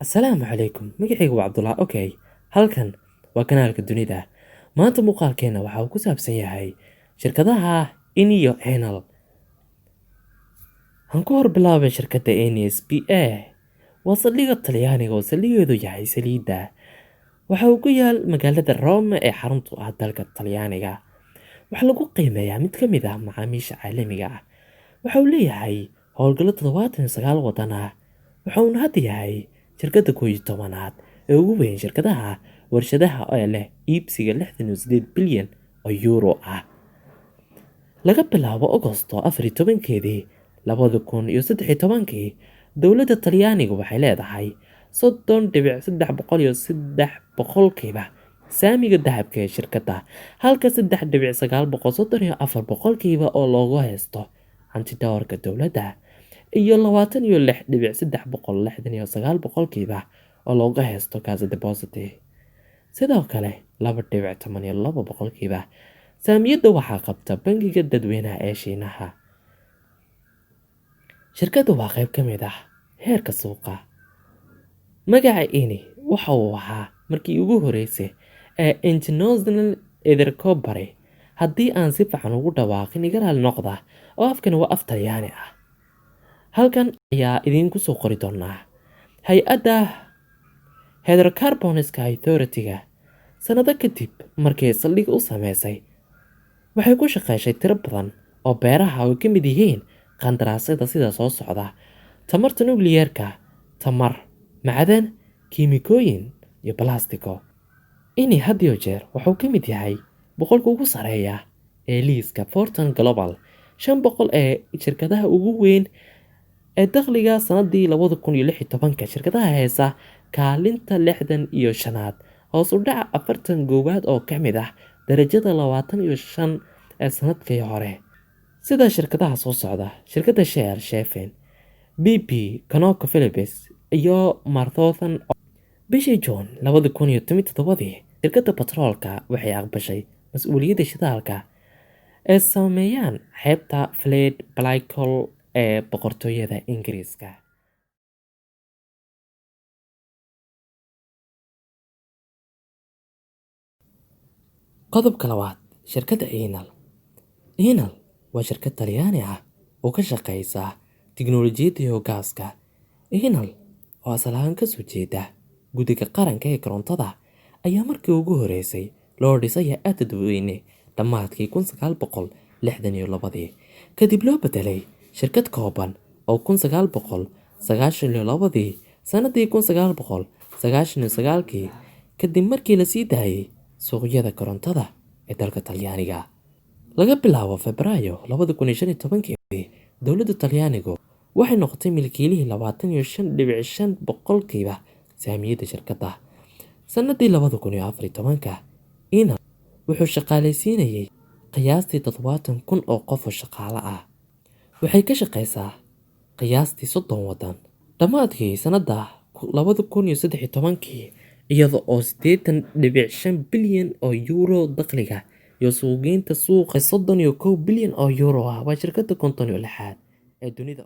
Asalaamu calaykum, magacayga waa Cabdullah. Okay, halkan waa kanaalka dunida. Maanta muuqaalkeena waxa uu ku saabsan yahay shirkadaha Eni iyo Enel. Waxaan ku hor bilaabay shirkadda Eni S.p.A. Waa saldhigga Talyaaniga oo saldhiggeedu yahay saliidda. Waxa uu ku yaal magaalada Rome ee xaruntu ah dalka Talyaaniga. Waxaa lagu qiimeeyaa mid ka mid ah macaamiisha caalamiga ah. Waxa uu leeyahay howlgallo 79 waddan ah. Waxa uuna hadda yahay shirkadda 11aad ee ugu weyn shirkadaha warshadaha ee leh iibsiga 68 bilyan oo euro ah. Laga bilaabo Agosto 14-keedii 2013-kii, dowladda Talyaanigu waxay leedahay 30.303% saamiga dahabka ee shirkadda, halka 3.934% oo loogu haysto hantidhawrka dowladda iyo 26.369% oo looga haysto Cassa Depositi. Sidoo kale, 2.12% saamiyada waxaa qabta Bangiga Dadweynaha ee Shiinaha. Shirkaddu waa qayb ka mid ah heerka suuqa. Magaca Eni waxa uu ahaa markii ugu horeysay ee Internazionale Idrocarburi. Haddii aan si fiican ugu dhawaaqin, iga raali noqda, oo afkani waa af Talyaani ah. Halkan ayaa idiinku soo qori doonaa hay-adda Hydrocarbonska Authority-ga. Sanado kadib markii saldhig u sameysay, waxay ku shaqeysay tiro badan oo beeraha ay ka mid yihiin qandaraasyada sida soo socda: tamarta nukliyeerka, tamar, macdan, kiimikooyin iyo balastiko. Eni had iyo jeer wuxuu ka mid yahay 100-ka ugu sarreeya ee liiska Fortune Global 500 ee shirkadaha ugu weyn ee dakhliga sanadii 2016. Shirkadaha heesa kaalinta 65aad, hoos u dhaca 41aad oo ka mid ah darajada 25 ee sanadkii hore. Sida shirkadaha soo socda: shirkadda Shell, Chevron, BP, ConocoPhillips iyo Marathon. Bishii Juun 2017-dii, shirkadda batroolka waxay aqbashay mas'uuliyadda shidaalka ee saameeyaan xeebta Fleet Blackpool ee Boqortooyada Ingiriiska. Qodobka labaad, shirkadda Enel. Enel waa shirkad Talyaani ah oo ka shaqeysa tiknoolajiyadda iyo gaaska. Enel oo asal ahaan ka soo jeeda Guddiga Qaranka ee Korontada ayaa markii ugu horeysay loo dhisay hay'ad dadweyne dhammaadkii 1962-dii, kadib loo bedelay shirkad kooban oo 1992-dii. Sanadii 1999-kii, kadib markii la sii daayay suuqyada korontada ee dalka Talyaaniga. Laga bilaabo Febraayo 2015-kii, dowladda Talyaanigu waxay noqotay milkiilihii 25.5% saamiyada shirkadda. Sanadii 2014-ka, Enel wuxuu shaqaaleysiinayay qiyaastii 70,000 oo qof oo shaqaale ah. Waxay ka shaqeysaa qiyaastii 30 waddan. Dhammaadkii sanadda 2013-kii, iyada oo 80.5 bilyan oo euro dakhliga iyo suuqgeynta suuqa 31 bilyan oo euro ah, waa shirkadda 56aad ee dunida.